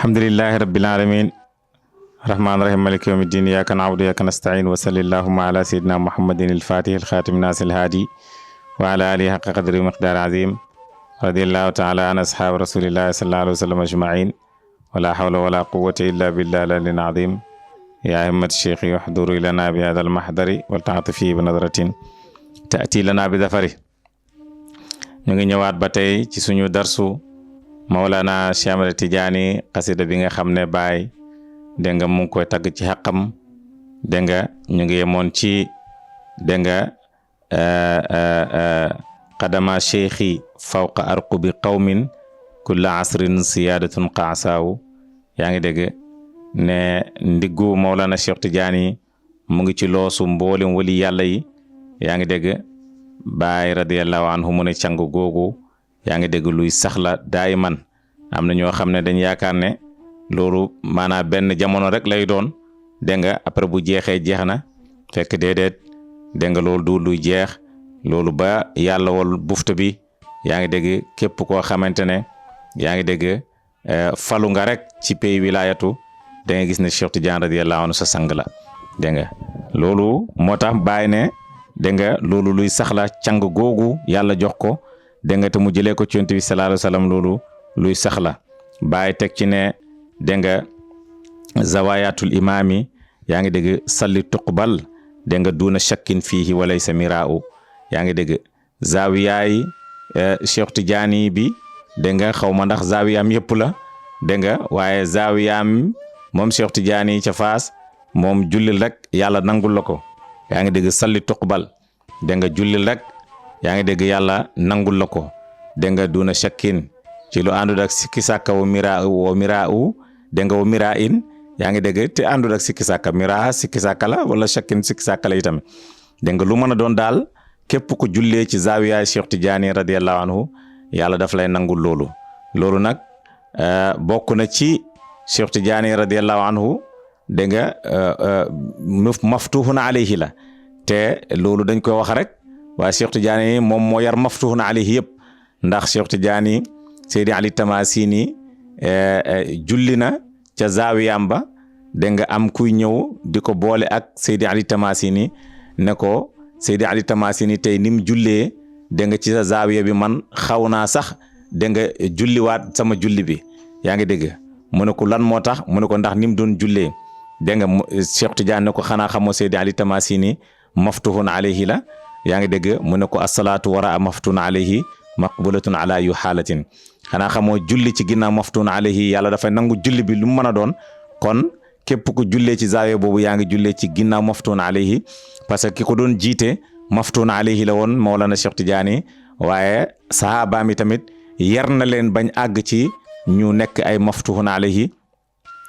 alhamdulillahi rabbil alamin rahman rahim maliki yawmiddin iyyaka na'budu wa iyyaka nasta'in wa sallallahu ala sayyidina muhammadin al-fatih al-khatim nasir al-hadi wa ala alihi haqqa qadri wa miqdar azim radiyallahu ta'ala an ashab rasulillahi sallallahu alaihi wa sallam ajma'in wa la hawla wa la quwwata illa billahi al-aliyyil azim ya himmat shaykhi yahduru lana bi hadha al-mahdari wal ta'atifi bi nadratin ta'ti lana bi zafari. ñu ngi ñëwaat ba tey ci suñu darsu Mawlana Cheikh Ahmed Tidiane xasida bi nga xam ne baay dégg nga mu ngi koy tagg ci xaqam dégg nga ñu ngi yemoon ci dégg nga qadama cheikhi fawqa arqubi qawmin kulla asrin siyadatun qaasaawu yaa ngi dégg ne ndiggu Mawlana Cheikh Tidiane mu ngi ci loosu mboolem wali yàlla yi yaa ngi dégg baay radiyallahu anhu mu ne càng googu yaa ngi dégg luy saxla daay man am na ñoo xam ne dañ yaakaar ne loolu maanaam benn jamono rek lay doon dégg nga après bu jeexee jeex na fekk déedéet dégg nga loolu du luy jeex loolu ba yàlla wol bufta bi yaa ngi dégg képp koo xamante ne yaa ngi dégg falu nga rek ci pays wilayatu da nga gis ne Cheikh Tidiane radiyallahu anhu sa sang la dégg nga loolu moo tax bàyyi ne dégg nga loolu luy saxla càng googu yàlla jox ko dégg nga te mu jëlee ko ci Yonent bi sallallahu alayhi wa sallam loolu luy saxla bàyyi teg ci ne dégg nga zawayatul imaami yaa ngi dégg salli tuqbal dégg nga duuna shakkin fiihi wa laysa miraa'u yaa ngi dégg zawiyaay Cheikh Tidiane bi dégg nga xaw ma ndax zawiyaam yëpp la dégg nga waaye zawiyaam moom Cheikh Tidiane ca Faas moom jullil rek yàlla nangul la ko yaa ngi dégg salli tuqbal dégg nga jullil rek yaa ngi dégg yàlla nangul la ko dégg nga duuna shakkin ci lu àndul ak sikki sàkka wa miraa'u dégg nga wa miraa'in yaa ngi dégg te àndul ak sikki sàkka miraa sikki sàkka la wala shakkin sikki sàkka la itam dégg nga lu mën a doon daal képp ku jullee ci zawiya Cheikh Tidiane radiyallahu anhu yàlla daf lay nangul loolu nag bokk na ci Cheikh Tidiane radiyallahu anhu dégg nga maftuhun alayhi la te loolu dañ koy wax rek waaye Cheikh Tidiane moom moo yar maftuhun alayhi yëpp ndax Cheikh Tidiane Seydi Ali Tamasini julli na ca zaawiyam ba dégg nga am kuy ñëw di ko boole ak Seydi Ali Tamasini ne ko Seydi Ali Tamasini tey ni mu jullee dégg nga ci sa zaawiya bi man xaw naa sax dégg nga julliwaat sama julli bi yaa ngi dégg mu ne ko lan moo tax mu ne ko ndax ni mu doon jullee dégg nga Cheikh Tidiane ne ko xanaa xamoo Seydi Ali Tamasini maftuhun alayhi la yaa ngi dégg mu ne ko asalaatu wara maftuhun alayhi maqbulatun ala yu xaalatin xanaa xamoo julli ci ginnaaw maftuun alayhi yàlla dafay nangu julli bi lu mu mën a doon kon képp ku jullee ci zaawiya boobu yaa ngi jullee ci ginnaaw maftuun alayhi parce que ki ko doon jiite maftuun alayhi la woon Mawlana Cheikh Tidiane waaye sahaaba mi tamit yar na leen bañ àgg ci ñu nekk ay maftuun alayhi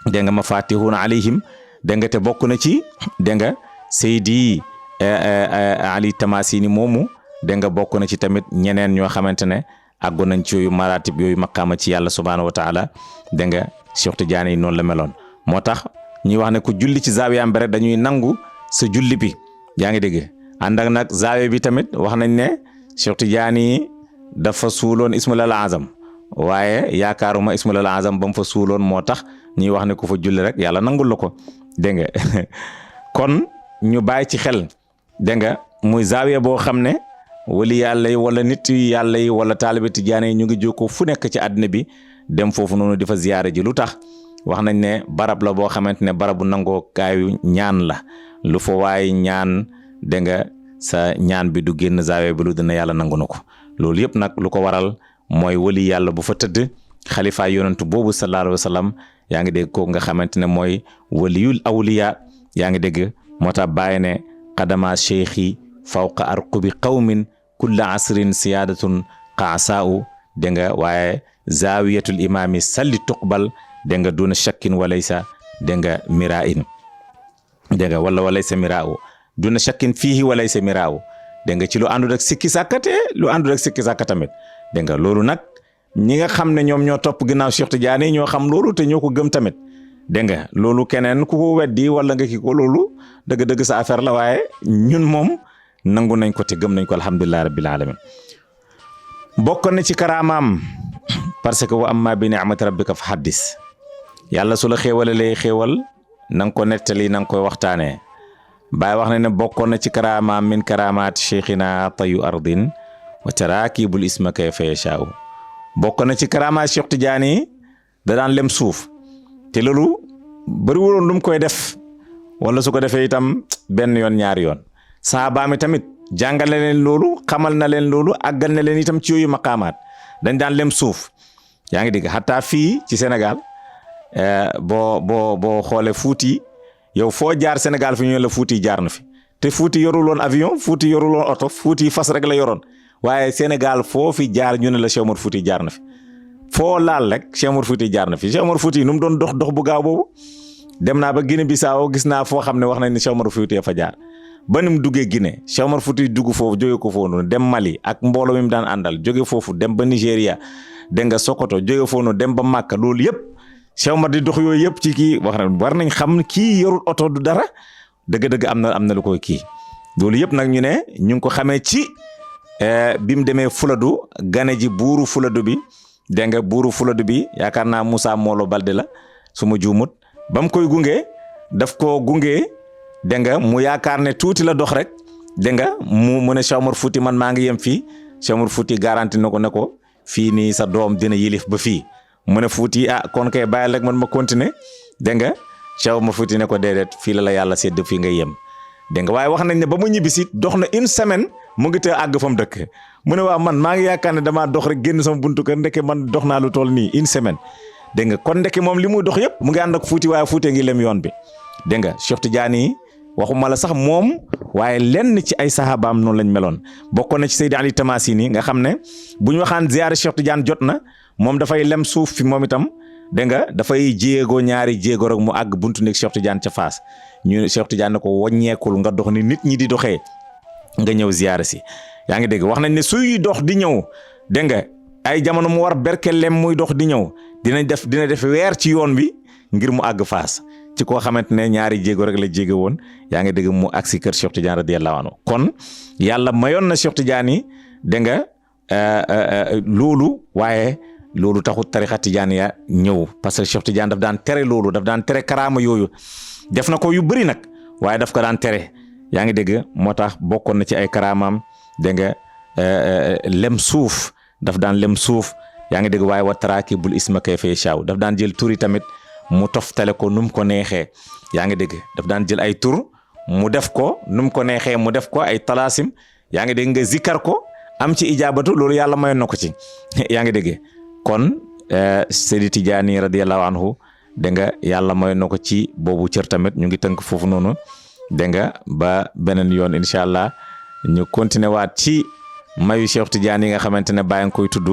dégg nga mafatihun alayhim dégg nga te bokk na ci dégg nga Seydi Ali Tamasini moomu dégg nga bokk na ci tamit ñeneen ñoo xamante ne àggoon nañ ci yooyu maratib yooyu maqaama ci yàlla subhaanahu wa taala dégg nga Cheikh Tidiane yi noonu la meloon moo tax ñuy wax ne ku julli ci zaawiyaam bi rek dañuy nangu sa julli bi yaa ngi dégg ànd ak nag zaawiya bi tamit wax nañ ne Cheikh Tidiane yi dafa suuloon ismul azam waaye yaakaaruma ismul azam ba mu fa suuloon moo tax ñuy wax ne ku fa julli rek yàlla nangul la ko dégg nga kon ñu bàyyi ci xel dégg nga muy zaawiya boo xam ne wali yàlla yi wala nit yàlla yi wala taalibe Tidiane yi ñu ngi jóg ko fu nekk ci àddina bi dem foofu noonu di fa ziyaare ji lu tax wax nañ ne barab la boo xamante ne barabu nangoo kaayu ñaan la lu fa waay ñaan dégg nga sa ñaan bi du génn zaawiya bi lu dina yàlla nangu na ko loolu yëpp nag lu ko waral mooy wali yàlla bu fa tëdd xalifa yonentu boobu sallallahu alayhi wa sallam yaa ngi dégg ko nga xamante ne mooy waliyul awliya yaa ngi dégg moo tax bàyyi ne qadama cheikhi fawqa arqubi qawmin kulla asrin siyadatun qaasaa'u dégg nga waaye zawiyatul imaami salli tuqbal dégg nga duna shakkin walaysa dégg nga miraa'in dégg nga wala walaysa miraa'u duna shakkin fiihi walaysa miraa'u dégg nga ci lu àndul ak sikki sàkkate lu àndul ak sikki sàkka tamit dégg nga loolu nag ñi nga xam ne ñoom ñoo topp ginnaaw Cheikh Tidiane ñoo xam loolu te ñoo ko gëm tamit dégg nga loolu keneen ku ko weddi wala nga ki ko loolu dëgg-dëgg sa affaire la waaye ñun moom nangu nañ ko te gëm nañ ko alhamdulillahi rabbil alamin bokk na ci karaamaam parce que wa amma bi ni'mati rabbika fa haddis yàlla su la xéewalalee xéewal na nga ko nettali na nga koy waxtaanee Baay wax na ne bokkoon na ci karaama min karamaati cheikhina tayu ardin wa tarakibul isma kayfa yashaaw bokkoon na ci karaamaati Cheikh Tidiane da daan lem suuf te loolu bëriwuloon lu mu koy def wala su ko defee itam benn yoon ñaari yoon sahaaba mi tamit jàngal na leen loolu xamal na leen loolu àggal na leen itam ci yooyu maqaamaat dañ daan lem suuf yaa ngi dégg xataa fii ci Sénégal boo xoolee Fuuti yow foo jaar Sénégal fi ñu la Fuuti jaar na fi te Fuuti yoruloon avion Fuuti yoruloon oto Fuuti fas rek la yoroon waaye Sénégal foo fi jaar ñu ne la Cheikh Omar Fuuti jaar na fi foo laal rek Cheikh Omar Fuuti jaar na fi Cheikh Omar Fuuti nu mu doon dox bu gaaw boobu dem naa ba Guinée Bissau gis naa foo xam ne wax nañ ne Cheikh Omar Fuuti fa jaar ba ni mu duggee Guinée Cheikh Omar Fuuti dugg foofu jóge ko foofu noonu dem Mali ak mbooloo mi mu daan àndal jóge foofu dem ba Nigéria dégg nga Sokoto jóge foofu noonu dem ba Màkka loolu yëpp Cheikh Omar di dox yooyu yëpp ci kii wax na war nañ xam kii yorul oto du dara dëgg-dëgg am na lu koy kii loolu yëpp nag ñu ne ñu ngi ko xamee ci bi mu demee Fuladu gane ji buuru Fuladu bi dégg nga buuru Fuladu bi yaakaar naa Moussa Molo Balde la su ma juumut ba mu koy gunge daf ko gunge dégg nga mu yaakaar ne tuuti la dox rek dégg nga mu ne Cheikh Omar Fouti man maa ngi yem fii Cheikh Omar Fouti garanti na ko ne ko fii nii sa doom dina yilif ba fii mu ne Fouti kon kay bàyyil rek man ma continuer dégg nga Cheikh Omar Fouti ne ko déedéet fii la yàlla sedd fii nga yem dégg nga waaye wax nañ ne ba mu ñibbisi dox na une semaine mu ngi te àgg fa mu dëkk mu ne waa man maa ngi yaakaar ne damaa dox rek génn sama buntu kër ndeke man dox naa lu toll nii une semaine dégg nga kon ndeke moom li muy dox yëpp mu ngi ànd ak Fouti waaye Fouti ngi lem yoon bi dégg nga Cheikh Tidiane waxuma la sax moom waaye lenn ci ay sahabaam noonu lañ meloon bokkoon na ci Seydi Ali Tamasini nga xam ne bu ñu waxaan ziyaare Cheikh Tidiane jot na moom dafay lem suuf fi moom itam dégg nga dafay jéego ñaari jéego rek mu àgg buntu nekk Cheikh Tidiane ca Faas ñu Cheikh Tidiane ne ko wàññeekul nga dox ni nit ñi di doxee nga ñëw ziyaare si yaa ngi dégg wax nañ ne suy dox di ñëw dégg nga ay jamono mu war berkelem muy dox di ñëw dina def weer ci yoon bi ngir mu àgg Faas ci koo xamante ne ñaari jéego rek la jéege woon yaa ngi dégg mu agsi kër Cheikh Tidiane radiyallahu anhu kon yàlla mayoon na Cheikh Tidiane yi dégg nga loolu waaye loolu taxut tarixa Tidiane ya ñëw parce que Cheikh Tidiane daf daan tere loolu daf daan tere karaama yooyu def na ko yu bëri nag waaye daf ko daan tere yaa ngi dégg moo tax bokkoon na ci ay karaamaam dégg nga lem suuf daf daan lem suuf yaa ngi dégg waaye wa tarakibul isma kayfa yashaaw daf daan jël turi tamit mu toftale ko num ko neexee yaa ngi dégg daf daan jël ay tur mu def ko num ko neexee mu def ko ay talaasim yaa ngi dégg nga zikkar ko am ci ijaabatu loolu yàlla mayoon na ko ci yaa ngi dégg kon Seydi Tidiane radiyallahu anhu dégg nga yàlla mayoon na ko ci boobu cër tamit ñu ngi tënk foofu noonu dégg nga ba beneen yoon incha allah ñu continuer waat ci mayu Cheikh Tidiane yi nga xamante ne bàyyi nga koy tudd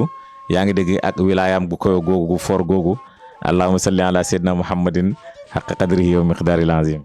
yaa ngi dégg ak wilaayam gu koy googu gu for googu allahumma salli ala sayyidina muhammadin haqqa qadrihi wa miqdaril azim